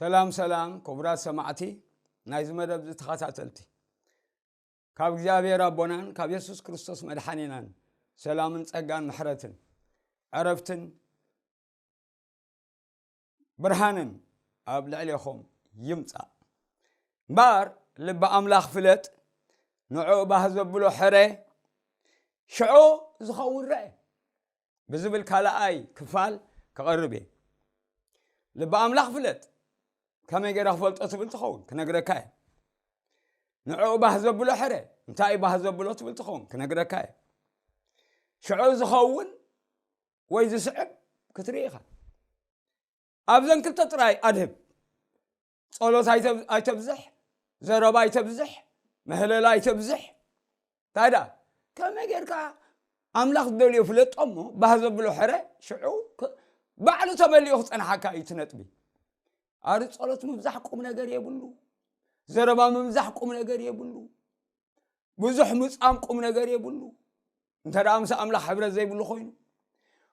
ሰላም ሰላም ክቡራት ሰማዕቲ ናይዚ መደብ ተኸታተልቲ፣ ካብ እግዚኣብሔር ኣቦናን ካብ የሱስ ክርስቶስ መድሓኒናን ሰላምን ጸጋን ምሕረትን ዕረፍትን ብርሃንን ኣብ ልዕሌኹም ይምጻእ። እምበኣር ልቢ ኣምላኽ ፍለጥ፣ ንዕኡ ባህ ዘብሎ ሕረ፣ ሽዑ ዝኸውን ረአ ብዝብል ካልኣይ ክፋል ክቐርብ እየ። ልቢ ኣምላኽ ፍለጥ፣ ከመይ ገይረ ክፈልጦ ትብል ትኸውን ክነግረካ እየ። ንዕኡ ባህ ዘብሎ ሕረ፣ እንታይ እዩ ባህ ዘብሎ ትብል ትኸውን ክነግረካ እየ። ሽዑ ዝኸውን ወይ ዝስዕብ ክትርኢ ኢኻ። ኣብዘን ክልተ ጥራይ ኣድህብ። ጸሎት ኣይተብ- ኣይተብዝሕ፣ ዘረባ ኣይተብዝሕ፣ ምህለላ ኣይተብዝሕ። እንታይ ደኣ ከመይ ጌርካ ኣምላኽ ዝደልዮ ፍለጦ እሞ ባህ ዘብሎ ሕረ ሽዑ ክ- ባዕሉ ተመሊኡ ክጸንሓካ እዩ እቲ ነጥቢ። ኣሪ ጸሎት ምብዛሕ ቁም ነገር የብሉ፣ ዘረባ ምብዛሕ ቁም ነገር የብሉ፣ ብዙሕ ምጻም ቁም ነገር የብሉ። እንተ ደኣ ምስ ኣምላኽ ሕብረት ዘይብሉ ኮይኑ፣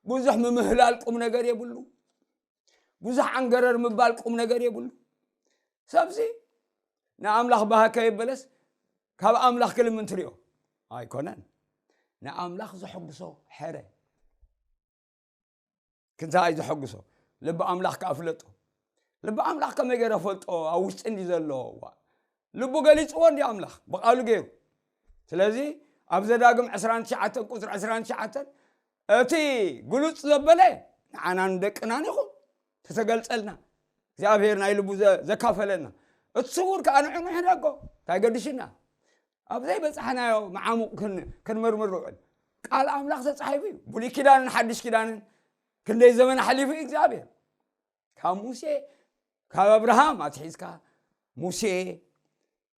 ብዙሕ ምምህላል ቁም ነገር የብሉ፣ ብዙሕ ዓንገረር ምባል ቁም ነገር የብሉ። ሰብሲ ንኣምላኽ ባህ ከየበለስ ካብ ኣምላኽ ክልምን ትሪኦ ኣይኮነን። ንኣምላኽ ዘሐጉሶ ሕረ ክንታይ ዘሐጉሶ? ልቢ ኣምላኽ ከኣ ፍለጦ። ልቢ ኣምላኽ ከመይ ገይረ ፈልጦ? ኣብ ውሽጢ እንዲ ዘሎ ዋ ልቡ ገሊጽዎ እንዲ ኣምላኽ ብቓሉ ገይሩ። ስለዚ ኣብ ዘዳግም ዕስራን ትሽዓተን ቁጽሪ ዕስራን ትሽዓተን እቲ ግሉጽ ዘበለ ንዓናን ደቅናን ይኹን ተተገልጸልና እግዚኣብሔር ናይ ልቡ ዘ- ዘካፈለና፣ እቲ ስውር ከኣ ንዕኑ ሕደጎ እንታይ ገድሽና? ኣብ ዘይበጻሕናዮ መዓሙቕ ክን- ክንምርምር ንውዕል። ቃል ኣምላኽ ተጻሒፉ እዩ። ብሉይ ኪዳንን ሓድሽ ኪዳንን ክንደይ ዘመን ሓሊፉ እዩ እግዚኣብሔር። ካብ ሙሴ ካብ ኣብርሃም ኣትሒዝካ ሙሴ፣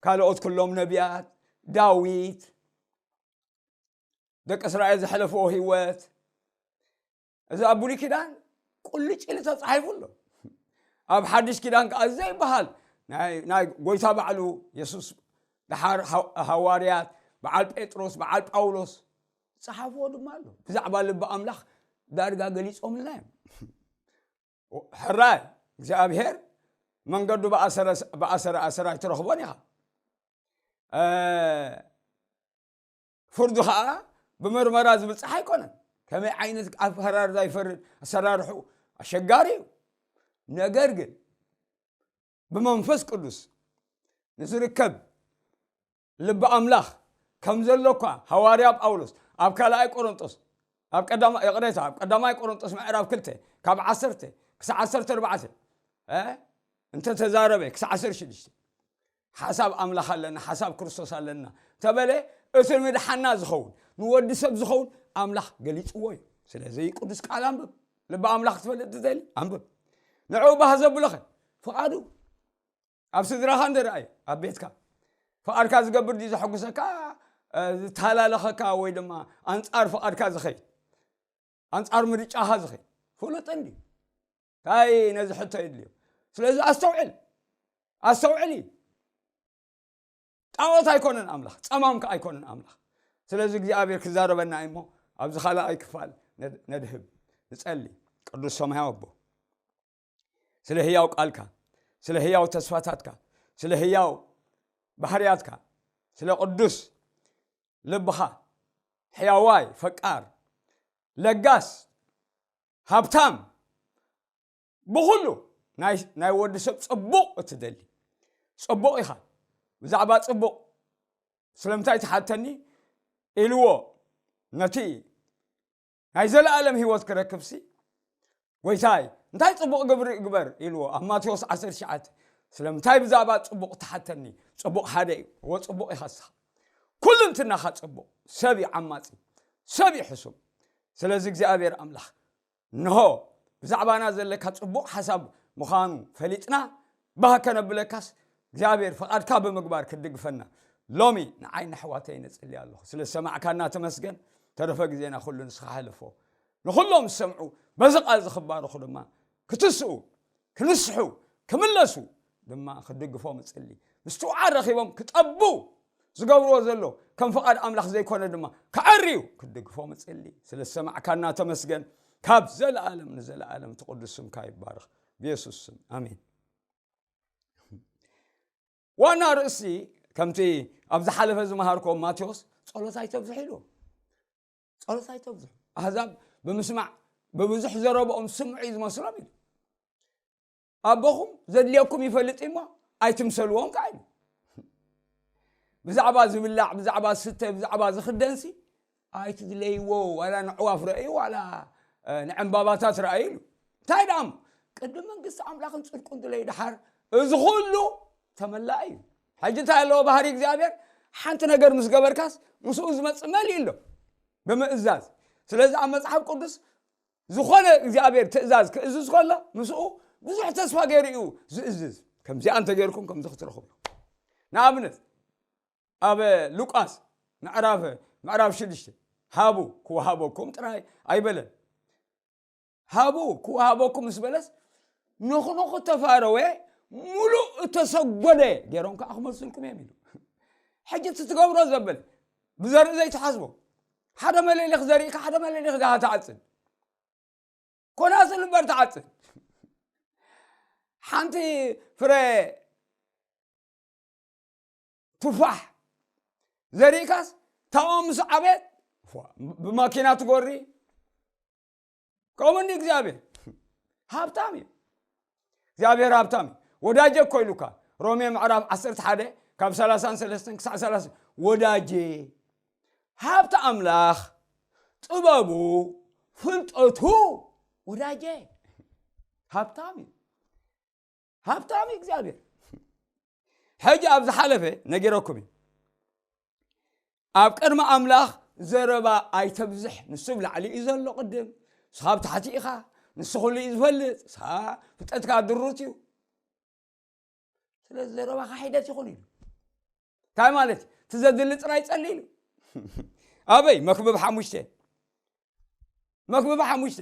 ካልኦት ኩሎም ነቢያት፣ ዳዊት፣ ደቂ እስራኤል ዘሕለፍዎ ህይወት፣ እዚ ኣብ ብሉይ ኪዳን ቁልጭ ኢሉ ተጻሒፉ ኣሎ። ኣብ ሓድሽ ኪዳን ከኣ ዘይበሃል ናይ ናይ ጎይታ ባዕሉ የሱስ፣ ደሓር ሃው- ሃዋርያት፣ በዓል ጴጥሮስ፣ በዓል ጳውሎስ ዝጸሓፍዎ ድማ ኣሎ። ብዛዕባ ልቢ ኣምላኽ ዳርጋ ገሊጾምልና እዮም። ሕራይ እግዚኣብሔር መንገዱ ብኣሰረ ብኣሰረ ኣሰር ኣይትረኽቦን ኢኻ። እ፣ ፍርዱ ኸዓ ብመርመራ ዝብጻሕ ኣይኮነን። ከመይ ዓይነት ኣፈራርዳ ይፈርድ ኣሰራርሑ ኣሸጋሪ እዩ። ነገር ግን ብመንፈስ ቅዱስ ንዝርከብ ልቢ ኣምላኽ ከም ዘሎ እኳ ሃዋርያ ጳውሎስ ኣብ ካልኣይ ቆሮንጦስ ኣብ ቀዳማ ይቕሬታ ኣብ ቀዳማይ ቆሮንጦስ ምዕራፍ ክልተ ካብ ዓሰርተ ክሳብ ዓሰርተ ኣርባዕተ እ እንተተዛረበ ክሳብ ዓሰርተ ሽዱሽተ ሓሳብ ኣምላኽ ኣለና፣ ሓሳብ ክርስቶስ ኣለና ተበለ፣ እቲ ንምድሓና ዝኸውን ንወዲ ሰብ ዝኸውን ኣምላኽ ገሊጽዎ እዩ። ስለዚ ቅዱስ ቃል ኣንብብ። ልቢ ኣምላኽ ክትፈልጥ ትደሊ ኣንብብ። ንዕኡ ባህ ዘብሎኸ ፍቓዱ ኣብ ስድራኻ እንደ ረኣዩ ኣብ ቤትካ ፍቓድካ ዝገብር ድዩ ዘሐጉሰካ? እ፣ ዝተሃላለኸካ ወይ ድማ ኣንጻር ፍቓድካ ዝኸይድ ኣንጻር ምርጫኻ ዝኸይድ ፍሉጥ እንድዩ። እንታይ ነዚ ሕቶ የድልዮ? ስለዚ ኣስተውዕል፣ ኣስተውዕል እዩ። ጣዖት ኣይኮነን ኣምላኽ፣ ጸማም ከኣ ኣይኮነን ኣምላኽ። ስለዚ እግዚኣብሔር ክዛረበና እዩ እሞ ኣብዚ ካልኣይ ክፋል ነድ- ነድህብ፣ ንጸሊ። ቅዱስ ሰማያዊ ኣቦ፣ ስለ ህያው ቃልካ፣ ስለ ህያው ተስፋታትካ፣ ስለ ህያው ባህርያትካ፣ ስለ ቅዱስ ልብኻ፣ ሕያዋይ፣ ፈቃር፣ ለጋስ፣ ሃብታም፣ ብኹሉ ናይ ናይ ወዲ ሰብ ጽቡቕ እትደሊ ጽቡቕ ኢኻ። ብዛዕባ ጽቡቕ ስለምንታይ ትሓተኒ ኢልዎ ነቲ ናይ ዘለኣለም ህይወት ክረክብሲ ጎይታይ እንታይ ጽቡቕ ግብሪ እግበር ኢልዎ ኣብ ማቴዎስ ዓሰርተ ትሽዓተ። ስለምንታይ ብዛዕባ ጽቡቕ ትሓተኒ? ጽቡቕ ሓደ እዩ። እወ ጽቡቕ ኢኻ እስኻ። ኩልንትናኻ ጽቡቕ። ሰብ እዩ ዓማጺ፣ ሰብ እዩ ሕሱም። ስለዚ እግዚኣብሔር ኣምላኽ እንሆ ብዛዕባና ዘለካ ጽቡቕ ሓሳብ ምዃኑ ፈሊጥና ባህ ከነብለካስ እግዚኣብሔር ፍቓድካ ብምግባር ክትድግፈና ሎሚ ንዓይ ንኣሕዋተይ ነጽሊ ኣለኹ። ስለ ዝሰማዕካና ተመስገን። ተረፈ ግዜና ኩሉ ንስኻ ሕለፎ። ንኹሎም ዝሰምዑ በዚ ቃል እዚ ክባረኹ ድማ ክትስኡ፣ ክንስሑ፣ ክምለሱ ድማ ክትድግፎም እጽሊ። ምስትውዓል ረኺቦም ክጠቡ ዝገብርዎ ዘሎ ከም ፍቓድ ኣምላኽ ዘይኮነ ድማ ክዕርዩ ክትድግፎም እጽሊ። ስለ ዝሰማዕካና ተመስገን። ካብ ዘለኣለም ንዘለኣለም እቲ ቅዱስ ስምካ ይባረኽ። ብየሱስ ስም ኣሜን። ዋና ርእሲ ከምቲ ኣብ ዝሓለፈ ዝመሃርኮም ማቴዎስ ጸሎት ኣይተብዝሕ ኢሉ። ጸሎት ኣይተብዝሑ። ኣህዛብ ብምስማዕ ብብዙሕ ዘረብኦም ስምዑ እዩ ዝመስሎም ኢሉ። ኣቦኹም ዘድልየኩም ይፈልጥ እሞ ኣይትምሰልዎም ከዓ ኢሉ። ብዛዕባ ዝብላዕ፣ ብዛዕባ ዝስተ፣ ብዛዕባ ዝኽደንሲ ኣይትድለይዎ፣ ዋላ ንዕዋፍ ረእዩ፣ ዋላ ንዕምባባታት ረኣዩ ኢሉ። እንታይ ደኣ እሞ ቅድሚ መንግስቲ ኣምላኽን ጽድቁን ድለዩ ደሓር እዚ ኩሉ ተመላእ እዩ። ሕጂ እንታይ ኣለዎ ባህሪ እግዚኣብሔር? ሓንቲ ነገር ምስ ገበርካስ ምስኡ ዝመጽእ መሊእ ኣሎ ብምእዛዝ። ስለዚ ኣብ መጽሓፍ ቅዱስ ዝኾነ እግዚኣብሔር ትእዛዝ ክእዝዝ ከሎ ምስኡ ብዙሕ ተስፋ ገይሩ እዩ ዝእዝዝ። ከምዚኣ እንተገይርኩም ከምዚ ክትረኽቡ። ንኣብነት ኣብ ሉቃስ ምዕራፍ ምዕራፍ ሽዱሽተ ሃቡ ክወሃበኩም ጥራይ ኣይበለን። ሃቡ ክወሃበኩም ምስ በለስ ንኽንኹ ተፋረወ፣ ሙሉእ እተሰጎደ ገይሮም ከዓ ክመልሱልኩም እዮም ኢሉ። ሕጂ እቲ ትገብሮ ዘብል ብዘርኢ ዘይትሓስቦ ሓደ መለሊኽ ዘሪእካ ሓደ መለሊኽ ጋሃ ትዓጽድ። ኮናስል እምበር ትዓጽድ። ሓንቲ ፍረ ቱፋሕ ዘሪእካስ ታኦም ምስ ዓቤት ብማኪና ትጎሪ። ከምኡ እንዲ እግዚኣብሔር ሃብታም እዩ። እግዚኣብሔር ሃብታም እዩ። ወዳጀ እኮ ኢሉካ ሮሜ ምዕራፍ ዓሰርተ ሓደ ካብ ሰላሳን ሰለስተን ክሳዕ ሰላሳ ወዳጀ ሃብቲ ኣምላኽ ጥበቡ ፍልጠቱ ወዳጀ ሃብታም እዩ። ሃብታም እዩ እግዚኣብሔር። ሕጂ ኣብ ዝሓለፈ ነጊረኩም እዩ። ኣብ ቅድሚ ኣምላኽ ዘረባ ኣይተብዝሕ። ንሱ ኣብ ላዕሊ እዩ ዘሎ ቅድም። ንስኻ ኣብ ታሕቲ ኢኻ። ንሱ ኩሉ እዩ ዝፈልጥ። ንስኻ ፍልጠትካ ድሩት እዩ። ስለዚ ዘረባኻ ሒደት ይኹን ኢሉ። እንታይ ማለት እዩ? እቲ ዘድሊ ጥራይ ጸሊ ኢሉ። ኣበይ? መክብብ ሓሙሽተ። መክብብ ሓሙሽተ።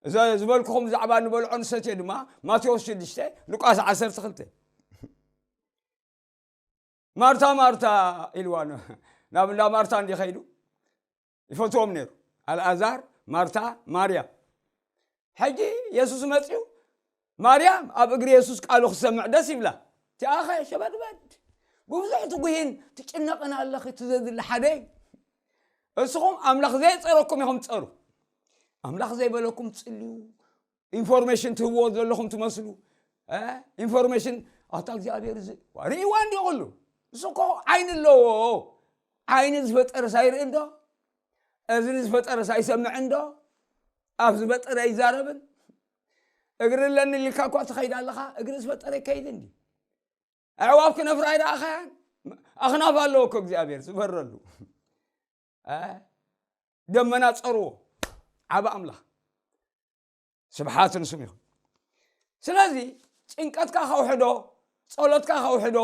እዛ ዝበልኩኹም ብዛዕባ ንበልዖ ንሰትዮ ድማ ማቴዎስ ሽዱሽተ፣ ሉቃስ ዓሰርተ ክልተ። ማርታ ማርታ ኢልዋ ን-፣ ናብ እንዳ ማርታ እንዲ ኸይዱ ይፈትዎም ነይሩ። ኣልኣዛር፣ ማርታ፣ ማርያም። ሕጂ የሱስ መጺኡ ማርያም ኣብ እግሪ የሱስ ቃሉ ክሰምዕ ደስ ይብላ። እቲኣኸ ሸበድበድ ብብዙሕ ትጉሂን ትጭነቕን ኣለኺ፣ እቲ ዘድሊ ሓደ እዩ። እስኹም ኣምላኽ ዘየጸረኩም ኢኹም ትጸሩ። ኣምላኽ ዘይበለኩም ትጽልዩ። ኢንፎርሜሽን ትህብዎ ዘለኹም ትመስሉ። እ? ኢንፎርሜሽን ኣታ እግዚኣብሔር እዚ ዋ፣ ርእይዋ እንዲ ኩሉ። እሱ እኮ ዓይኒ ኣለዎ። ዓይኒ ዝፈጠረስ ኣይርእን ዶ? እዝኒ ዝፈጠረስ ኣይሰምዕን ዶ? ኣፍ ዝፈጠረ ኣይዛረብን? እግሪ ኣለኒ ኢልካ እኳ ትኸይድ ኣለኻ፣ እግሪ ዝፈጠረ ይከይድ እንዲ። ኣዕዋፍ ክነፍራ ኣይረኣኻያን? ኣኽናፍ ኣለዎ እኮ እግዚኣብሔር ዝበረሉ። እ? ደመና ጸርዎ። ዓቢ ኣምላኽ። ስብሓት ንስም ይኹን። ስለዚ ጭንቀትካ ከውሕዶ፣ ጸሎትካ ከውሕዶ፣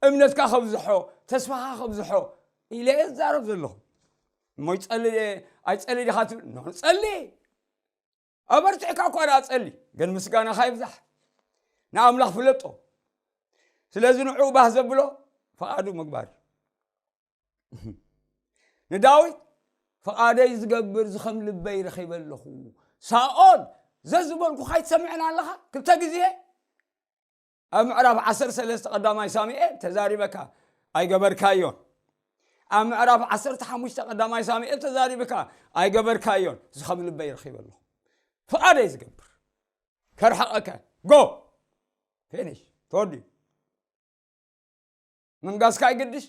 እምነትካ ከብዝሖ፣ ተስፋኻ ከብዝሖ ኢለ እየ ዝዛረብ ዘለኹ። እሞ ይጸሊ ድየ ኣይጸሊ ዲኻ ትብል? ኖ፣ ጸሊ። ኣበርቲዕካ እኳ ደኣ ጸሊ፣ ግን ምስጋናኻ ይብዛሕ። ንኣምላኽ ፍለጦ። ስለዚ ንዕኡ ባህ ዘብሎ ፍቓዱ ምግባር እዩ። ንዳዊት ፍቓደይ ዝገብር እዚ ከም ልበይ ረኺበ ኣለኹ። ሳኦል ዘዝበልኩ ካይትሰምዕን ኣለኻ ክልተ ግዜ ኣብ ምዕራፍ ዓሰርተ ሰለስተ ቀዳማይ ሳሙኤል ተዛሪበካ ኣይገበርካዮን። ኣብ ምዕራፍ ዓሰርተ ሓሙሽተ ቀዳማይ ሳሙኤል ተዛሪብካ ኣይገበርካዮን። እዚ ከም ልበይ ረኺበ ኣለኹ። ፍቓደይ ዝገብር ከርሕቐካ ጎ ፊኒሽ ተወዲኡ። ምንጋስካ ይግድሽ፣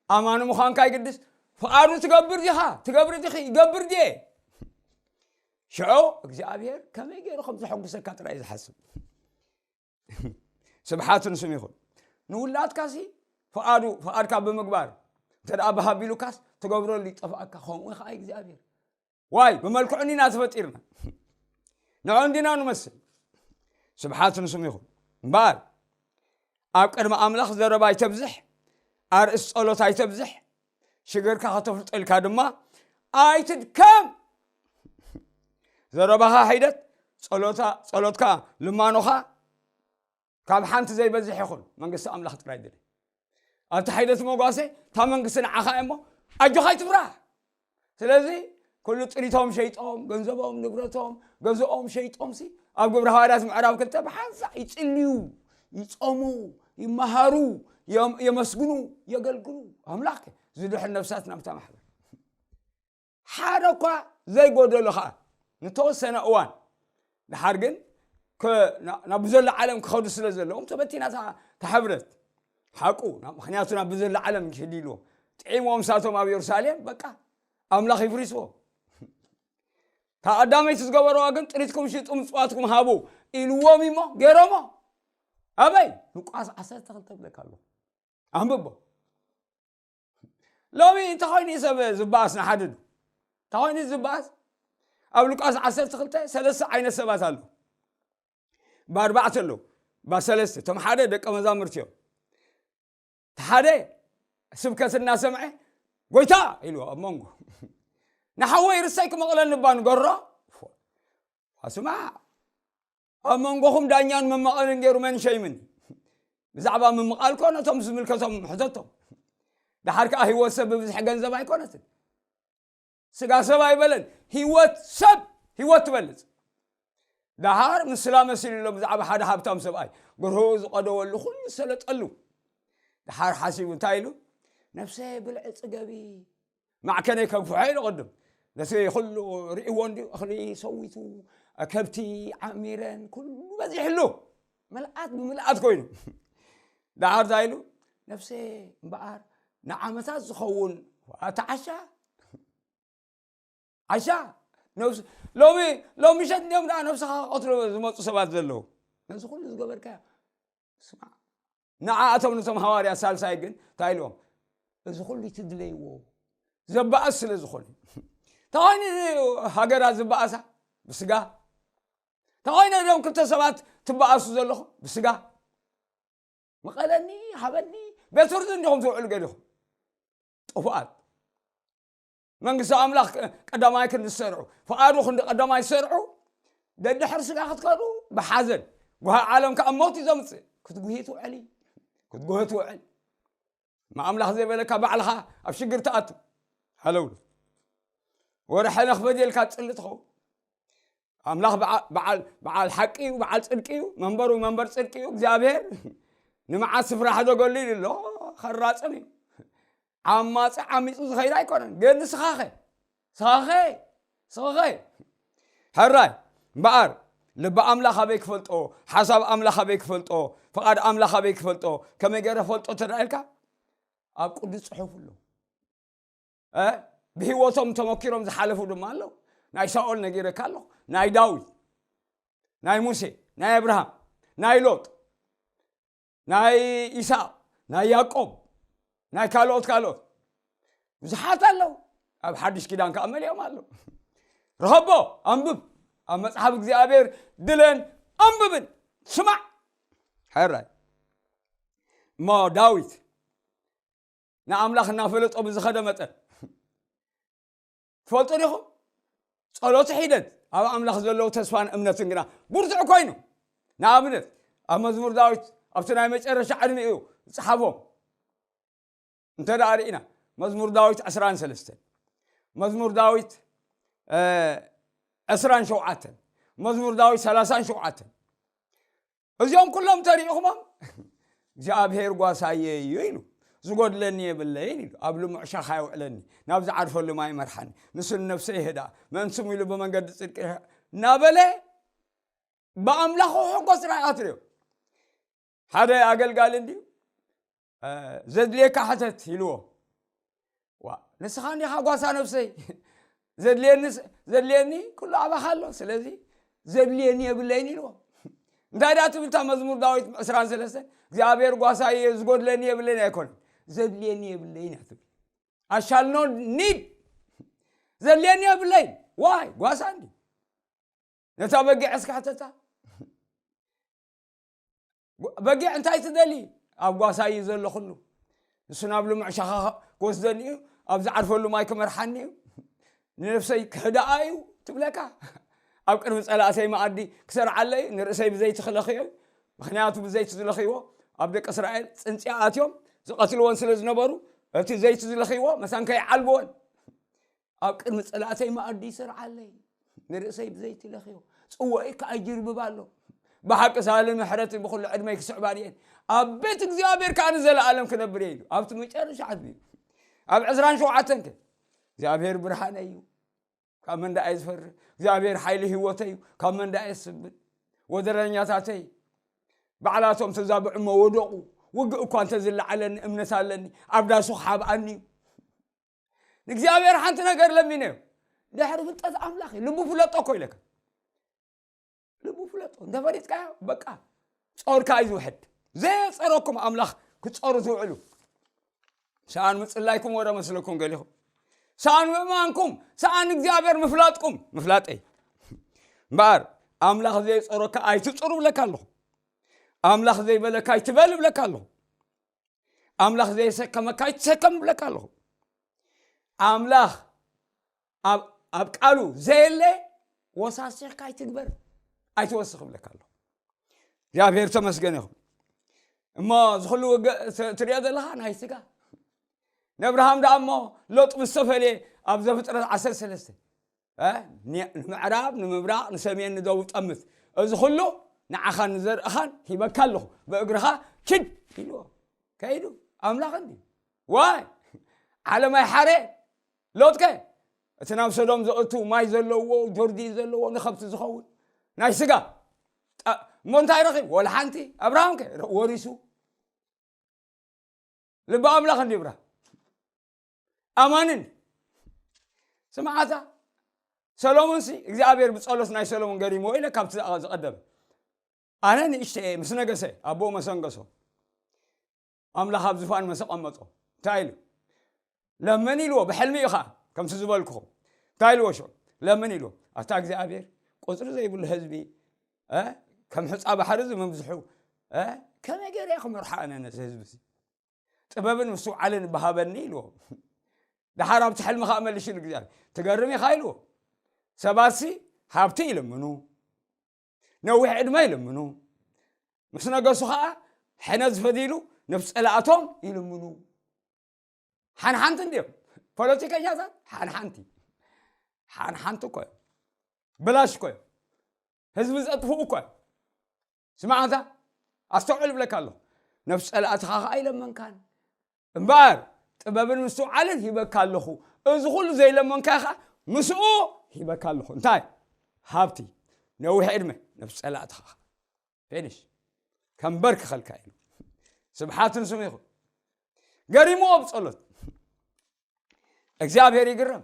ኣማኒ ምዃንካ ይግድሽ። ፍቓዱ ትገብር ዲኻ? ትገብሪ ዲኺ? ይገብር ድየ? ሽዑ እግዚኣብሔር ከመይ ገይሩ ከም ዘሐጉሰካ ጥራይ እዩ ዝሓስብ። ስብሓት ንስም ይኹን። ንውላድካሲ ፍቓዱ፣ ፍቓድካ ብምግባር እንተ ደኣ ብሃቢሉካስ ትገብረሉ ይጠፍኣካ። ከምኡ ኸዓ እግዚኣብሔር። ዋይ፣ ብመልክዑ እንዲና ተፈጢርና። ንዑ እንዲና ንመስል። ስብሓት ንስም ይኹን። እምበኣር ኣብ ቅድሚ ኣምላኽ ዘረባ ኣይተብዝሕ፣ ኣርእስ ጸሎት ኣይተብዝሕ፣ ሽግርካ ከተፍልጠልካ ድማ ኣይትድከም። ዘረባኻ ሒደት፣ ጸሎታ-፣ ጸሎትካ ልማኖኻ ካብ ሓንቲ ዘይበዝሕ ይኹን፣ መንግስቲ ኣምላኽ ጥራይ ድለ። ኣብቲ ሓይለት መጓሰ እታ መንግስቲ ንዓኻ እሞ ኣጆኻ ኣይትፍራህ። ስለዚ ኩሉ ጥሪቶም ሸይጦም፣ ገንዘቦም፣ ንብረቶም፣ ገዝኦም ሸይጦምሲ ኣብ ግብረ ሃዋርያት ምዕራፍ ክልተ ብሓንሳእ ይጽልዩ፣ ይጾሙ፣ ይመሃሩ፣ የም- የመስግኑ፣ የገልግሉ። ኣምላኽ ከ ዝድሕን ነፍሳት ናብታ ማሕበር ሓደ እኳ ዘይጎደሎ ኸዓ ንተወሰነ እዋን። ድሓር ግን ከ- ና- ናብ ብዘሎ ዓለም ክኸዱ ስለ ዘለዎም ተበቲና እታ እታ ሕብረት ሓቁ። ና- ምኽንያቱ ናብ ብዘሎ ዓለም ክህድ ኢልዎም ጥዒምዎም ሳቶም ኣብ የሩሳሌም በቃ ኣምላኽ ይፍሪስዎ። እታ ቀዳመይቲ ዝገበረዋ ግን ጥሪትኩም ሽጡ ምጽዋትኩም ሃቡ ኢልዎም እሞ ገይሮሞ። ኣበይ? ሉቃስ ዓሰርተ ክልተ ብለካ ኣሎ። ኣንብቦ። ሎሚ እንተኾይኑ እዩ ሰብ ዝበኣስ ንሓድዱ እንተኾይኑ ዝበኣስ ኣብ ሉቃስ ዓሰርተ ክልተ ሰለስተ ዓይነት ሰባት ኣለዉ። ብኣርባዕተ ኣለዉ። ብሰለስተ እቶም ሓደ ደቀ መዛሙርቲ እዮም። እቲ ሓደ ስብከት እናሰምዐ ጎይታ ኢልዎ ኣብ መንጎ ንሓወይ ርሳይ ክመቕለኒ እባ ንገሮ። ኣስማ ኣብ መንጎኹም ዳኛን መመቐልን ገይሩ መን ሸይምኒ? ብዛዕባ ምምቓል ኮ ነቶም ዝምልከቶም ሕተቶም። ድሓር ከዓ ህይወት ሰብ ብብዝሒ ገንዘብ ኣይኮነትን። ስጋ ሰብ ኣይበለን። ህይወት ሰብ ህይወት ትበልፅ። ደሓር ምስላ መሲሉ ኣሎ ብዛዕባ ሓደ ሃብታም ሰብኣይ ግርህኡ ዝቐደወሉ ኩሉ ዝሰለጠሉ። ደሓር ሓሲቡ እንታይ ኢሉ? ነፍሰ ብልዒ ፅገቢ ማዕከነይ ከግፍሖ ኢሉ ቅድም ነቲ ኩሉ ርእዎ እንዲ እኽሊ ሰዊቱ ከብቲ ዓሚረን ኩሉ በዚሕሉ ምልኣት ብምልኣት ኮይኑ ደሓር እንታይ ኢሉ? ነፍሰ እምበኣር ንዓመታት ዝኸውን ተዓሻ ዓሻ ነብስ ሎሚ ሎሚ ሸት እንዲኦም ደኣ ነብስኻ ክቐትሉ ዝመፁ ሰባት ዘለዉ። ነዚ ኩሉ ዝገበርካዮ ስማዕ። ንዓኣቶም ነቶም ሃዋርያ ሳልሳይ ግን እንታይ ኢልዎም? እዚ ኩሉ ትድለይዎ ዘባእስ ስለ ዝኾነ ተኾይኑ ሃገራት ዝበኣሳ ብስጋ ተኾይነ እዞም ክልተ ሰባት ትበኣሱ ዘለኹም ብስጋ መቐለኒ ሃበኒ ቤት ፍርዲ እንዲኹም ትውዕሉ ገዲኹም ጥፉኣት መንግስቲ ኣምላኽ ቀዳማይ ክንዲ ዝሰርዑ ፍቓዱ ክንዲ ቀዳማይ ዝሰርዑ ደድሕር ስጋ ክትከዱ ብሓዘን ጉሃ ዓለም ከዓ ሞት እዩ ዘምፅእ ክትጉሂ ትውዕሊ ክትጉህ ትውዕል ማኣምላኽ ዘይበለካ ባዕልኻ ኣብ ሽግር ትኣቱ ሃለውሉ ወረ ሕነ ክፈድየልካ ትፅሊ ትኸውን ኣምላኽ በዓል ሓቂ እዩ በዓል ፅድቂ እዩ መንበሩ መንበር ፅድቂ እዩ እግዚኣብሔር ንመዓት ስፍራ ሕደገሉ ኢሉ ኣሎ ኸራፅም እዩ ዓማፂ ዓሚፁ ዝኸይድ ኣይኮነን ግን ንስኻኸ ስኻኸ ስኻኸ ሕራይ እምበኣር ልቢ ኣምላኽ ኣበይ ክፈልጦ ሓሳብ ኣምላኽ ኣበይ ክፈልጦ ፍቓድ ኣምላኽ ኣበይ ክፈልጦ ከመይ ገይረ ፈልጦ ተዳኢልካ ኣብ ቅዱስ ፅሑፍ ኣሎ ብህይወቶም ተመኪሮም ዝሓለፉ ድማ ኣለዉ ናይ ሳኦል ነጊረካ ኣለኹ ናይ ዳዊት ናይ ሙሴ ናይ ኣብርሃም ናይ ሎጥ ናይ ኢሳቅ ናይ ያቆብ ናይ ካልኦት ካልኦት ብዙሓት ኣለዉ ኣብ ሓድሽ ኪዳን ከዓ መሊኦም ኣለዉ ረኸቦ ኣንብብ ኣብ መፅሓፍ እግዚኣብሔር ድለን ኣንብብን ስማዕ ሕራይ እሞ ዳዊት ንኣምላኽ እናፈለጦ ብዝኸደ መጠን ትፈልጡ ዲኹም? ጸሎት ሒደት ኣብ ኣምላኽ ዘለዎ ተስፋን እምነትን ግና ብርቱዕ ኮይኑ። ንኣብነት ኣብ መዝሙር ዳዊት ኣብቲ ናይ መጨረሻ ዕድሚኡ ዝጸሓፎም እንተ ደኣ ርኢና መዝሙር ዳዊት ዕስራን ሰለስተን መዝሙር ዳዊት ዕስራን ሸውዓተን መዝሙር ዳዊት ሰላሳን ሸውዓተን እዚኦም ኩሎም ተሪኢኹሞም እግዚኣብሔር ጓሳየ እዩ ኢሉ ዝጎድለኒ የብለይን ኢሉ ኣብ ልሙዕ ሻኻ የውዕለኒ ናብ ዝዓርፈሉ ማይ መርሓኒ ንሱ ንነፍሰ ይህዳ ምእንስሙ ኢሉ ብመንገዲ ፅድቂ እናበለ ብኣምላኹ ሕጎስ ጥራሕ ኣትርዮ ሓደ ኣገልጋሊ እንድዩ ዘድልየካ ሕተት ኢልዎ ዋ ንስኻ እንዲኻ ጓሳ ነፍሰይ ዘድልየኒ ዘድልየኒ ኩሉ ኣባኻ ኣሎ ስለዚ ዘድልየኒ የብለይን ኢልዎ እንታይ ዳ ትብል እታ መዝሙር ዳዊት ዕስራን ሰለስተን እግዚኣብሔር ጓሳ እየ ዝጎድለኒ የብለይን ኣይኮነን ዘድልየኒ የብለይን እያ ትብል ኣሻልኖ ኒድ ዘድልየኒ የብለይን ዋይ ጓሳ እንዲ ነታ በጊዕ እስካ ሕተታ በጊዕ እንታይ ትደሊ ኣብ ጓሳ እዩ ዘሎ ኩሉ ንሱ ናብ ልሙዕ ሻኻ ክወስደኒ እዩ ኣብ ዝዓርፈሉ ማይ ክመርሓኒ እዩ ንነፍሰይ ክሕዳኣ እዩ ትብለካ ኣብ ቅድሚ ጸላእተይ መኣዲ ክሰርዓለ እዩ ንርእሰይ ብዘይቲ ክለኽዮ እዩ ምኽንያቱ ብዘይቲ ዝለኽይዎ ኣብ ደቂ እስራኤል ጽንጽያ ኣትዮም ዝቐትልዎን ስለ ዝነበሩ እቲ ዘይቲ ዝለኽይዎ መሳን ከይዓልብዎን ኣብ ቅድሚ ጸላእተይ መኣዲ ይሰርዓለይ ንርእሰይ ብዘይቲ ለኽዮ ጽወኢ ከኣ ይጅርብብ ኣሎ ብሓቂ ሳሊ ምሕረት ብኩሉ ዕድመይ ክስዕባ ድየን ኣብ ቤት እግዚኣብሔር ከዓ ንዘለኣለም ክነብር እየ ኢሉ። ኣብቲ መጨረሻ ዓትቢ ኣብ ዕስራን ሸውዓተን ከ እግዚኣብሔር ብርሃነ እዩ፣ ካብ መን ደኣ እየ ዝፈርህ? እግዚኣብሔር ሓይሊ ህይወተይ እዩ፣ ካብ መን ደኣ እየ ዝስብን? ወደረኛታተይ ባዕላቶም ተዛብዑ እሞ ወደቑ። ውግእ እኳ እንተዝለዓለኒ እምነት ኣለኒ፣ ኣብ ዳሱ ክሓብኣኒ እዩ። ንእግዚኣብሔር ሓንቲ ነገር ለሚነዮ። ድሕሪ ፍልጠት ኣምላኽ እዩ። ልቡ ፍለጦ እኮ ኢለካ። ልቡ ፍለጦ። እንተፈሊጥካዮ በቃ ጾርካ እዩ ዝውሕድ። ዘየጸረኩም ኣምላኽ ክትጸሩ ትውዕሉ። ሰኣን ምጽላይኩም ወረ መስለኩም ገሊኹም። ሰኣን ምእማንኩም፣ ሰኣን እግዚኣብሔር ምፍላጥኩም፣ ምፍላጠይ። እምበኣር ኣምላኽ ዘየጸረካ ኣይትጹር እብለካ ኣለኹ። ኣምላኽ ዘይበለካ ኣይትበል እብለካ ኣለኹ። ኣምላኽ ዘየሰከመካ ኣይትሰከም እብለካ ኣለኹ። ኣምላኽ ኣብ ኣብ ቃሉ ዘየለ ወሳሲኽካ ኣይትግበር፣ ኣይትወስኽ እብለካ ኣለኹ። እግዚኣብሔር ተመስገን ይኹን። እሞ እዚ ኩሉ ውግእ ት- ትሪኦ ዘለኻ ናይ ስጋ። ነብርሃም ደኣ እሞ ሎጥ ምስ ተፈልየ ኣብ ዘፍጥረት ዓሰርተ ሰለስተ፣ እ፣ ኒ- ንምዕራብ ንምብራቕ ንሰሜን ንደቡብ ጠምት፣ እዚ ኩሉ ንዓኻን ንዘርእኻን ሂበካ ኣለኹ፣ ብእግርኻ ኪድ ኢልዎ። ከይዱ ኣምላኽ እንዲ ዋይ ዓለም ኣይሓረ። ሎጥከ እቲ ናብ ሰዶም ዘእቱ ማይ ዘለዎ ጆርዲን ዘለዎ ንኸብቲ ዝኸውን ናይ ስጋ ጠ- እሞ እንታይ ረኺቡ? ወላ ሓንቲ። ኣብርሃምከ ረ- ወሪሱ። ልቢ ኣምላኽ እንዲ ብራ ኣማንን ስምዓታ። ሰሎሞንሲ እግዚኣብሔር ብጸሎት ናይ ሰሎሞን ገሪምዎ ኢለ ካብቲ ዝኣ- ዝቐደመ ኣነ ንእሽተ እየ ምስ ነገሰ ኣቦ መሰንገሶ ኣምላኽ ኣብ ዝፋን መሰ ቀመጦ። እንታይ ኢሉ? ለምን ኢልዎ ብሕልሚ እዩ ኸዓ ከምቲ ዝበልኩኹም። እንታይ ኢልዎ ሽዑ? ለምን ኢልዎ ኣታ እግዚኣብሔር ቁፅሪ ዘይብሉ ህዝቢ፣ እ፣ ከም ሕፃ ባሕሪ ዝምብዝሑ፣ እ፣ ከመይ ገይረ እየ ክመርሖ ኣነ ነዚ ህዝቢ እዚ? ጥበብን ምስትውዓልን በሃበኒ ኢልዎ። ደሓር ኣብቲ ሕልሚ ኸዓ መሊሽሉ እግዚኣብሔር። ትገርም ኢኻ ኢልዎ። ሰባትሲ ሃብቲ ይልምኑ፣ ነዊሕ ዕድመ ይልምኑ፣ ምስ ነገሱ ኸዓ ሕነ ዝፈድይሉ ነብስ ፀላእቶም ይልምኑ። ሓንሓንቲ እንዲዮም ፖለቲከኛታት፣ ሓንሓንቲ ሓንሓንቲ እኮ እዮም። ብላሽ እኮ እዮም። ህዝቢ ዘጥፍኡ እኮ እዮም። ስማዕታ ኣስተውዕል እብለካ ኣለኹ። ነብስ ፀላእትኻ ኸዓ ኣይለመንካን እምበኣር ጥበብን ምስትውዓልን ሂበካ ኣለኹ። እዚ ኩሉ ዘይለመንካ ኸዓ ምስኡ ሂበካ ኣለኹ። እንታይ? ሃብቲ፣ ነዊሕ ዕድመ፣ ነብስ ፀላእትኻ ፌኒሽ ከምበርክኸልካ ኢሉ። ስብሓት ንስሙ ይኹን። ገሪምዎ ብጸሎት። እግዚኣብሔር ይግረም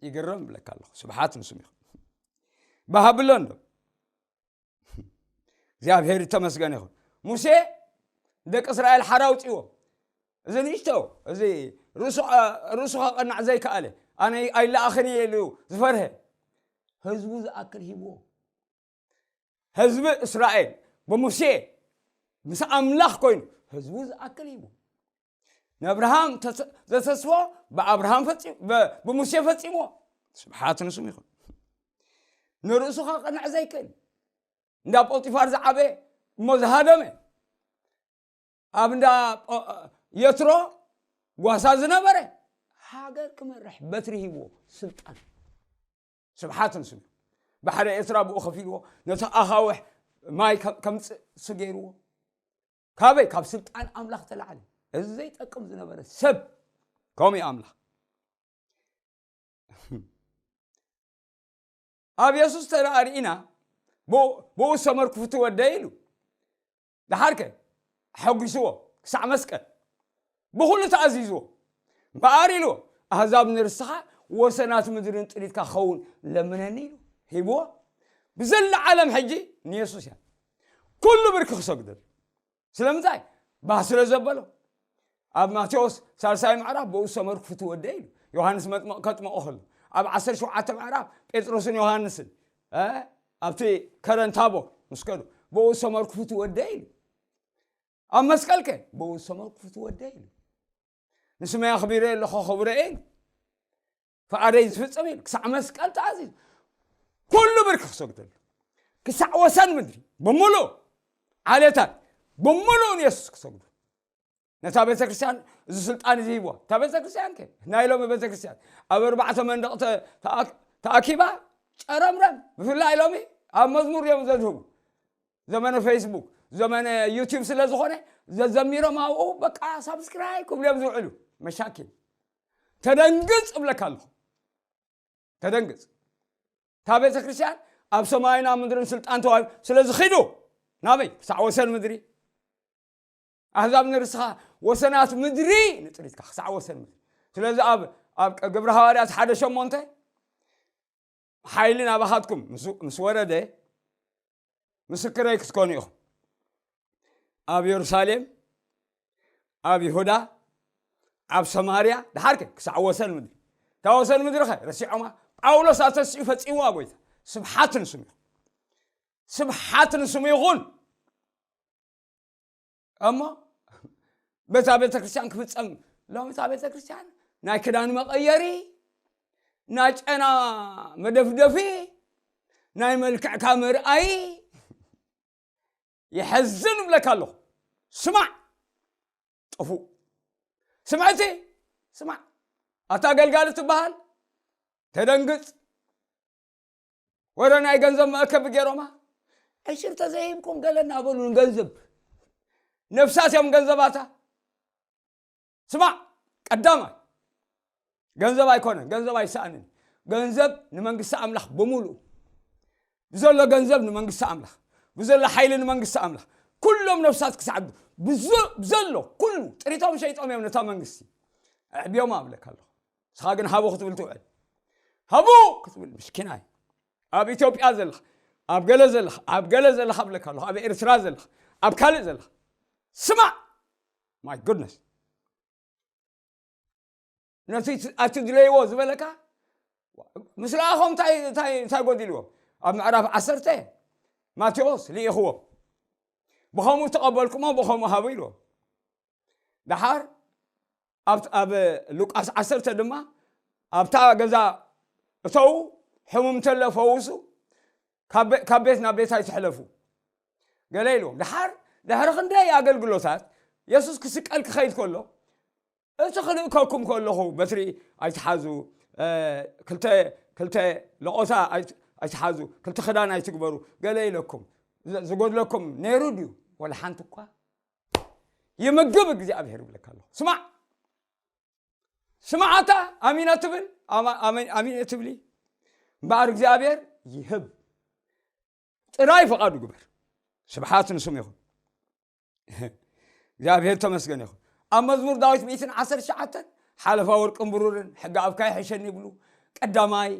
ይግረም እብለካ ኣለኹ። ስብሓት ንስሙ ይኹን። በሃብሎ እንዶ እግዚኣብሔር ይተመስገን ይኹን። ሙሴ ደቂ እስራኤል ሓራ ኣውፅዎ። እዚ ንእሽቶ እዚ ርእሱ ርእሱ ከቐናዕ ዘይከኣለ ኣነ ኣይለኣኽን እየ ኢሉ ዝፈርሀ ህዝቡ ዝኣክል ሂብዎ። ህዝቢ እስራኤል ብሙሴ ምስ ኣምላኽ ኮይኑ ህዝቡ ዝኣክል ሂቡ። ንኣብርሃም ተተ- ዘተስፎ ብኣብርሃም ፈጺሙ ብ- ብሙሴ ፈጺምዎ። ስብሓት ንስሙ ይኹን። ንርእሱ ከቕንዕ ዘይክእል እንዳ ጶጢፋር ዝዓበየ እሞ ዝሃደመ ኣብ እንዳ ጳ- የትሮ ጓሳ ዝነበረ ሃገር ክመርሕ በትሪ ሂብዎ። ስልጣን ስብሓት ንስሙ። ባሕሪ ኤርትራ ብኡ ከፊልዎ፣ ነቲ ኣኻውሕ ማይ ከም- ከምጽእ እሱ ገይርዎ። ካበይ? ካብ ስልጣን ኣምላኽ ተላዕለ። እዚ ዘይጠቅም ዝነበረ ሰብ ከምኡ እዩ ኣምላኽ። ኣብ የሱስ ተደኣ ርኢና ብኡ- ብኡ ዝተመርኩፉ ትወደይ ኢሉ። ደሓርከ ሓጒስዎ ክሳዕ መስቀል ብኹሉ ተኣዚዝዎ። እምበኣር ኢልዎ ኣህዛብ ንርስትኻ ወሰናት ምድርን ጥሪትካ ክኸውን ለምነኒ ኢሉ ሂብዎ። ብዘላ ዓለም ሕጂ ንየሱስ እያ ኩሉ ብርኪ ክሰግደሉ። ስለምንታይ? ባህ ስለ ዘበሎ። ኣብ ማቴዎስ ሳልሳይ ምዕራፍ ብኡ ዝተመርኩፉ ትወደ ኢሉ ዮሃንስ መጥምቕ ከጥምቖ ከሎ። ኣብ ዓሰርተ ሸውዓተ ምዕራፍ ጴጥሮስን ዮሃንስን እ ኣብቲ ከረን ታቦር ምስ ከዱ ብኡ ዝተመርኩፉ ትወደ ኢሉ። ኣብ መስቀልከ ብኡ ዝተመርኩፉ ትወደ ኢሉ። ንስመይ ኣኽቢረ ኣለኹ ክብረ ኢሉ። ፍቓደይ ዝፍጸም ኢሉ ክሳዕ መስቀል ተኣዚዙ ኩሉ ብርኪ ክሰግደሉ ክሳዕ ወሰን ምድሪ ብምሉእ ዓሌታት ብምሉእ ንየሱስ ክሰግዱ ነታ ቤተ ክርስቲያን እዚ ስልጣን እዚ ሂብዋ። እታ ቤተ ክርስቲያን ከ ናይ ሎሚ ቤተ ክርስቲያን ኣብ ኣርባዕተ መንደቕ ተ- ተኣ- ተኣኪባ ጨረምረም። ብፍላይ ሎሚ ኣብ መዝሙር እዮም ዘድህቡ። ዘመነ ፌስቡክ፣ ዘመነ ዩቲዩብ ስለ ዝኾነ፣ ዘዘሚሮም ኣብኡ በቃ ሳብስክራይብ ክብሉ እዮም ዝውዕሉ። መሻኪል። ተደንግጽ እብለካ ኣለኹ። ተደንግጽ። እታ ቤተ ክርስቲያን ኣብ ሰማይና ምድርን ስልጣን ተዋሂቡ ስለ ዝኺዱ፣ ናበይ? ክሳዕ ወሰን ምድሪ። ኣህዛብ ንርስኻ፣ ወሰናት ምድሪ ንጥሪትካ፣ ክሳዕ ወሰን ምድሪ። ስለዚ ኣብ፣ ኣብ ግብሪ ሃዋርያት ሓደ ሸሞንተ፣ ሓይሊ ናባኻትኩም ምስ፣ ምስ ወረደ፣ ምስክረይ ክትኮኑ ኢኹም። ኣብ የሩሳሌም፣ ኣብ ይሁዳ፣ ኣብ ሰማርያ፣ ደሓርከ ክሳዕ ወሰን ምድሪ። እታ ወሰን ምድሪ ኸ ረሲዖማ? ጳውሎስ ኣተሲኡ ፈጺምዋ ጎይታ። ስብሓት ንስሙ ይኹን። ስብሓት ንስሙ ይኹን። እሞ በታ ቤተ ክርስቲያን ክፍጸም፣ ሎሚ እታ ቤተ ክርስቲያን ናይ ክዳን መቐየሪ፣ ናይ ጨና መደፍደፊ፣ ናይ መልክዕካ መርኣይ፣ ይሐዝን እብለካ ኣለኹ። ስማዕ፣ ጥፉእ። ስምዕቲ፣ ስማዕ። ኣታ ኣገልጋሊ ትበሃል፣ ተደንግጽ። ወረ ናይ ገንዘብ መእከቢ ገይሮማ። ዕሽር ተዘይሂብኩም ገለ እናበሉ ንገንዘብ። ነፍሳት እዮም ገንዘባታ። ስማዕ፣ ቀዳማይ፣ ገንዘብ ኣይኮነን፣ ገንዘብ ኣይሰኣንን። ገንዘብ ንመንግስቲ ኣምላኽ ብምሉኡ። ብዘሎ ገንዘብ ንመንግስቲ ኣምላኽ፣ ብዘሎ ሓይሊ ንመንግስቲ ኣምላኽ። ኩሎም ነፍሳት ክሰዓዱ ብዘ-፣ ብዘሎ ኩሉ ጥሪቶም ሸይጦም እዮም ነታ መንግስቲ። ኣዕብዮም ኣብለካ ኣለኹ። ንስኻ ግን ሃቡ ክትብል ትውዕል። ሃቡ ክትብል ምስኪናይ። ኣብ ኢትዮጵያ ዘለኻ፣ ኣብ ገለ ዘለኻ፣ ኣብ ገለ ዘለኻ እብለካ ኣለኹ። ኣብ ኤርትራ ዘለኻ፣ ኣብ ካልእ ዘለኻ። ስማዕ። My goodness። ነቲ ት-፣ ኣቲ ድለይዎ ዝበለካ፣ ምስ ለኣኾም እንታይ፣ እንታይ፣ እንታይ ጎዲልዎም? ኣብ ምዕራፍ ዓሰርተ ማቴዎስ ልኢኽዎም። ብኸምኡ ተቐበልኩሞ፣ ብኸምኡ ሃቡ ኢልዎም። ደሓር ኣብ፣ ኣብ ሉቃስ ዓሰርተ ድማ ኣብታ ገዛ እተዉ፣ ሕሙም እንተሎ ፈውሱ፣ ካብ ቤ-፣ ካብ ቤት ናብ ቤት ኣይትሕለፉ ገለ ኢልዎም። ደሓር ድሕሪ ክንደይ ኣገልግሎታት የሱስ ክስቀል ክኸይድ ከሎ፣ እቲ ክልእከኩም ከለኹ በትሪ ኣይትሓዙ፣ እ፣ ክልተ፣ ክልተ ለቖታ ኣይት-፣ ኣይትሓዙ፣ ክልተ ክዳን ኣይትግበሩ ገለ ኢለኩም። ዝ-፣ ዝጎድለኩም ነይሩ ድዩ? ወላ ሓንቲ እኳ። ይምግብ እግዚኣብሔር ይብለካ ኣለኹ። ስማዕ፣ ስማዓታ ኣሚና ትብል፣ ኣማ-፣ ኣመ-፣ ኣሚን እየ ትብሊ። እምበኣር እግዚኣብሔር ይህብ። ጥራይ ፍቓዱ ግበር። ስብሓት ንስሙ ይኹን። እግዚኣብሔር ተመስገን ይኹን። ኣብ መዝሙር ዳዊት ሚእትን ዓሰርተ ትሽዓተን፣ ሓለፋ ወርቅን ብሩርን፣ ሕጊ ኣብካ ይሕሸኒ ይብሉ። ቀዳማይ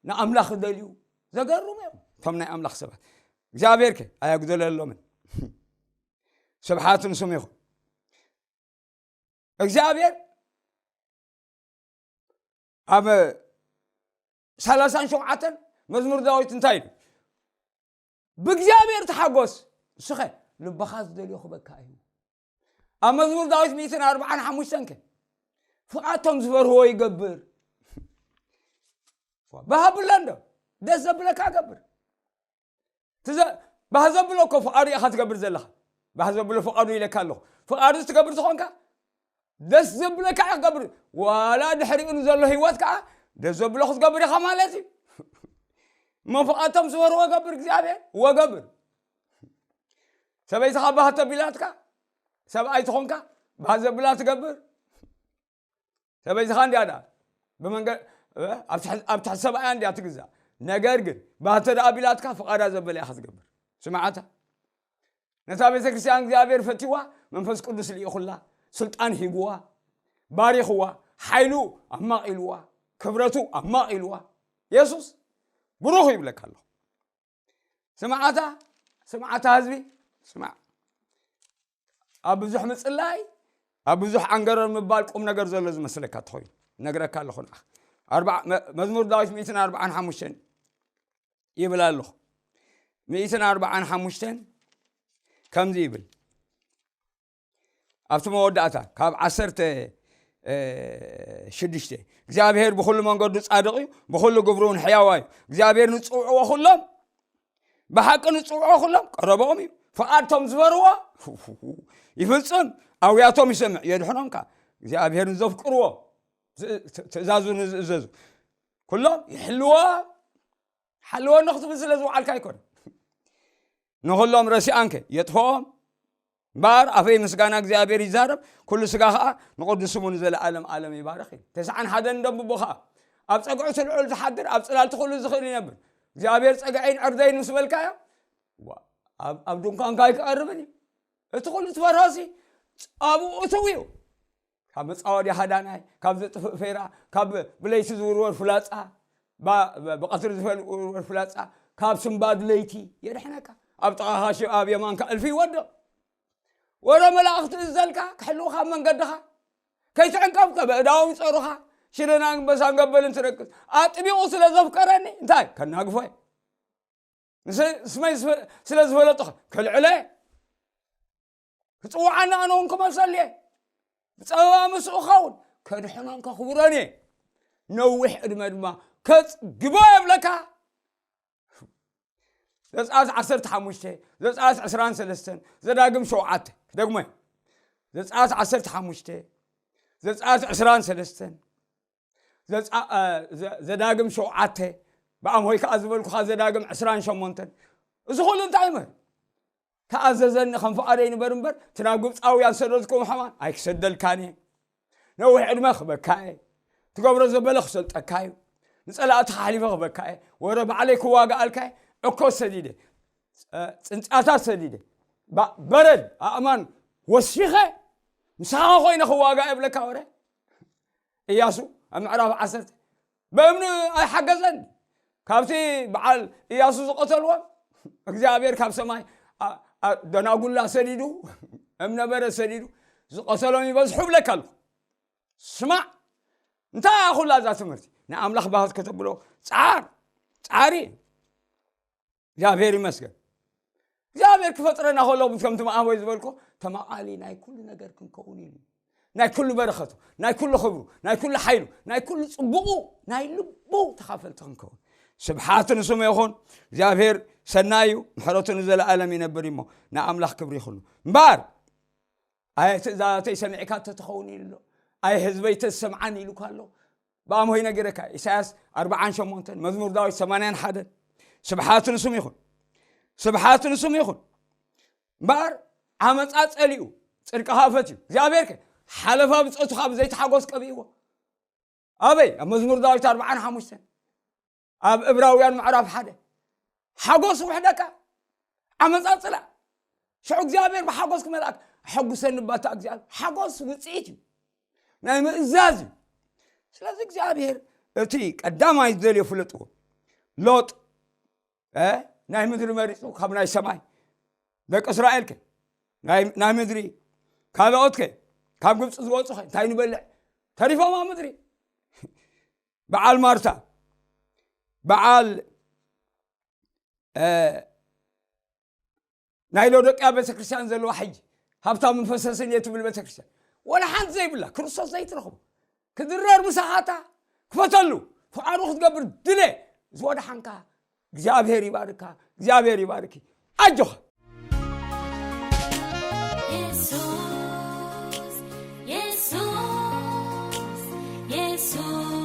ንኣምላኽ ደልዩ። ዘገርሙ እዮም እቶም ናይ ኣምላኽ ሰባት። እግዚኣብሔር ከ ኣየጉደለሎምን። ስብሓት ንስሙ ይኹን። እግዚኣብሔር ኣብ ሰላሳን ሸውዓተን መዝሙር ዳዊት እንታይ ኢሉ? "ብእግዚኣብሔር ተሓጎስ፣ ንስኸ ልብኻ ዝደልዮ ክበካ እዩ።" ኣብ መዝሙር ዳዊት ሚእትን ኣርባዓን ሓሙሽተን ከ፣ "ፍቓድቶም ዝፈርህዎ ይገብር።" ባህብላ እንዶ ደስ ዘብለካ ገብር። ትዘ-፣ ባህ ዘብሎ እኮ ፍቓዱ ኢኻ ትገብር ዘለኻ። ባህ ዘብሎ ፍቓዱ ኢለካ ኣለኹ። ፍቓዱ ትገብር ተኾንካ፣ ደስ ዘብለካ ኢኻ ትገብር። ዋላ ድሕሪኡ ንዘሎ ህይወት ከዓ ደስ ዘብሎ ክትገብር ኢኻ ማለት እዩ። እሞ ፍቓድቶም ዝበርዎ ገብር እግዚኣብሔር፣ ወገብር። ሰበይትኻ ባህ ተቢላትካ፣ ሰብኣይ ተኾንካ፣ ባህ ዘብላ ትገብር። ሰበይትኻ እንድያ ደኣ ብመንገ-፣ እ፣ ኣብ ትሕቲ፣ ኣብ ትሕቲ ሰብኣያ እንድያ ትግዛእ። ነገር ግን ባህ እንተ ደኣ ቢላትካ፣ ፍቓዳ ዘበለ ኢኻ ትገብር። ስምዓታ። ነታ ቤተ ክርስቲያን እግዚኣብሔር ፈትዋ፣ መንፈስ ቅዱስ ልኢኹላ፣ ስልጣን ሂብዋ፣ ባሪኽዋ፣ ሓይሉ ኣማቒልዋ፣ ክብረቱ ኣማቒልዋ። የሱስ ብሩኽ ይብለካ ኣለኹ። ስምዓታ፣ ስምዓታ ህዝቢ፣ ስማዕ። ኣብ ብዙሕ ምጽላይ፣ ኣብ ብዙሕ ዓንገረር ምባል ቁም ነገር ዘሎ ዝመስለካ ተኾይኑ፣ ነግረካ ኣለኹ ንዓኻ። ኣርባዓ፣ መ-፣ መዝሙር ዳዊት ሚእትን ኣርባዓን ሓሙሽተን ይብል ኣለኹ። ሚእትን ኣርባዓን ሓሙሽተን ከምዚ ይብል። ኣብቲ መወዳእታ ካብ ዓሰርተ ሽዱሽተ፣ "እግዚኣብሔር ብኹሉ መንገዱ ጻድቕ እዩ፣ ብኹሉ ግብሩ እውን ሕያዋ እዩ። እግዚኣብሔር ንጽውዕዎ ኩሎም፣ ብሓቂ ንጽውዕዎ ኩሎም ቀረቦም እዩ። ፍቓድቶም ዝበርዎ ይፍጽም፣ ኣውያቶም ይሰምዕ፣ የድሕኖም ከኣ። እግዚኣብሔር ንዘፍቅርዎ፣ ዝ-፣ ት-፣ ትእዛዙ ንዝእዘዙ ኩሎም ይሕልዎ፣ ሓልወኒ ክትብል ስለ ዝወዓልካ ኣይኮነን። ንኹሎም ረሲኣንከ የጥፍኦም፣ እምበኣር ኣፈይ ምስጋና እግዚኣብሔር ይዛረብ፣ ኩሉ ስጋ ኸዓ ንቕዱስ ስሙ ንዘለኣለም ኣለም ይባርኽ እዩ። ተስዓን ሓደን ደንብቦ ኸዓ፣ ኣብ ጸግዑ እቲ ልዑል ዝሓድር፣ ኣብ ጽላልቲ ኩሉ ዝኽእል ይነብር። እግዚኣብሔር ጸግዐይን ዕርደይን ምስ በልካዮ፣ ዋ፣ ኣብ፣ ኣብ ድንኳንካ ኣይክቐርብን እዩ። እቲ ኩሉ ትፈርሆሲ ኣብኡ እትው እዩ። ካብ መጻወዲ ሃዳናይ፣ ካብ ዘጥፍእ ፌራ፣ ካብ ብለይቲ ዝውርወር ፍላጻ፣ ባ-፣ ብቐትሪ ዝፈል-፣ ዝውርወር ፍላጻ፣ ካብ ስንባድ ለይቲ የድሕነካ። ኣብ ጥቓኻ ሽ-፣ ኣብ የማንካ እልፊ ይወድቕ። ወረ መላእኽቲ እዘልካ ክሕልውኻ ኣብ መንገድኻ። ከይትዕንቀፍከ በእዳዎም ይጸሩኻ። ሽረን ኣንበሳን ገበልን ትረክስ። ኣጥቢቑ ስለ ዘፍቀረኒ እንታይ ከናግፎ እየ። ንስ-፣ ስመይ ዝፈ-፣ ስለ ዝፈለጥኹ ክልዕለ እየ። ክጽውዓኒ ኣነ እውን ክመልሰሉ እየ። ብጸበባ ምስኡ ክኸውን ከድሕኖን ከኽብሮን እየ። ነዊሕ ዕድመ ድማ ከጽግቦ የብለካ። ዘጸኣት ዓሰርተ ሓሙሽተ፣ ዘጸኣት ዕስራን ሰለስተን፣ ዘዳግም ሸውዓተ። ክደግሞ እየ። ዘጸኣት ዓሰርተ ሓሙሽተ፣ ዘጸኣት ዕስራን ሰለስተን፣ ዘጻ-፣ እ፣ ዘ-፣ ዘዳግም ሸውዓተ፣ ብኣምሆይ ከኣ ዝበልኩኻ ዘዳግም ዕስራን ሸሞንተን። እዚ ኩሉ እንታይ እምበር? ተኣዘዘኒ ከም ፍቓደይ ንበር እምበር፣ እቲ ናብ ግብጻውያን ሰደድኩም ሕማን ኣይክሰደልካን እየ። ነዊሕ ዕድመ ክበካ እየ። ትገብሮ ዘበለ ክሰልጠካ እዩ። ንጸላእትኻ ሓሊፈ ክበካ እየ። ወረ ባዕለይ ክዋጋኣልካ እየ። እኮ ሰዲደ፣ ጸ-፣ ጽንጻታት ሰዲደ፣ ባ-፣ በረድ ኣእማን ወሲኸ፣ ምሳኻ ኮይነ ክዋጋእ እየ ብለካ ወረ። ኢያሱ ኣብ ምዕራፍ ዓሰርተ ብእምኒ ኣይሓገዘን። ካብቲ በዓል ኢያሱ ዝቐተልዎም እግዚኣብሔር ካብ ሰማይ ኣ-፣ ኣ-፣ ደናጉላ ሰዲዱ፣ እምነበረ ሰዲዱ ዝቐተሎም ይበዝሑ ብለካ ኣለኹ። ስማዕ፣ እንታይ እያ ኩላ እዛ ትምህርቲ? ንኣምላኽ ባህት ከተብሎ ጻር፣ ጻሪ። እግዚኣብሔር ይመስገን። እግዚኣብሔር ክፈጥረና ከሎ ከምቲ ማዕበይ ዝበልኮ ተማቓሊ ናይ ኩሉ ነገር ክንከውን ኢሉ። ናይ ኩሉ በረኸቱ፣ ናይ ኩሉ ክብሩ፣ ናይ ኩሉ ሓይሉ፣ ናይ ኩሉ ጽቡቑ፣ ናይ ልቡ ተኻፈልቲ ክንከውን። ስብሓት ንስሙ ይኹን። እግዚኣብሔር ሰናይ እዩ፣ ምሕረቱ ንዘለኣለም ይነብር እሞ ንኣምላኽ ክብሪ ይኹኑ። እምበኣር ኣየ ትእዛዛተይ ሰሚዕካ እንተትኸውን ኢሉ ኣሎ። ኣየ ህዝበይ ተሰምዓን ኢሉካ ኣሎ። ብኣምሆይ ነገረካ። ኢሳያስ ኣርብዓን ሸሞንተን፣ መዝሙር ዳዊት ሰማንያን ሓደን። ስብሓት ንስሙ ይኹን። ስብሓት ንስሙ ይኹን። እምበኣር ዓመፃ ጸሊኡ፣ ጽድቅኻ ፈትዩ። እግዚኣብሔር ከ ሓለፋ ብጾቱኻ ብዘይተሓጎስ ቀቢእዎ። ኣበይ? ኣብ መዝሙር ዳዊት ኣርብዓን ሓሙሽተን፣ ኣብ እብራውያን ምዕራፍ ሓደ። ሓጎስ ውሕደካ፣ ዓመፃ ጽላእ። ሽዑ እግዚኣብሔር ብሓጎስ ክመልኣክ። ኣሐጉሰኒ ባታ እግዚኣብሔር። ሓጎስ ውፅኢት እዩ። ናይ ምእዛዝ እዩ። ስለዚ እግዚኣብሔር እቲ ቀዳማይ ዝደልዮ ፍለጥዎ። ሎጥ፣ እ፣ ናይ ምድሪ መሪጹ ካብ ናይ ሰማይ። ደቂ እስራኤል ከ? ናይ፣ ናይ ምድሪ። ካልኦት ከ? ካብ ግብፂ ዝወፁ ከ? እንታይ ንበልዕ? ተሪፎም ኣብ ምድሪ። በዓል ማርታ፣ በዓል፣ እ፣ ናይ ሎዶቅያ ቤተክርስትያን ዘለዋ ሕጂ ሃብታምን ፈሰስን እየ ትብል ቤተክርስትያን። ወላ ሓንቲ ዘይብላ፣ ክርስቶስ ዘይትረኽቦ። ክድረር ምሳኻታ፣ ክፈተሉ፣ ፍቓዱ ክትገብር ድለ። ዝወደሓንካ እግዚኣብሔር ይባርካ፣ እግዚኣብሔር ይባርኪ። ኣጆኻ። የሱስ፣ የሱስ፣ የሱስ።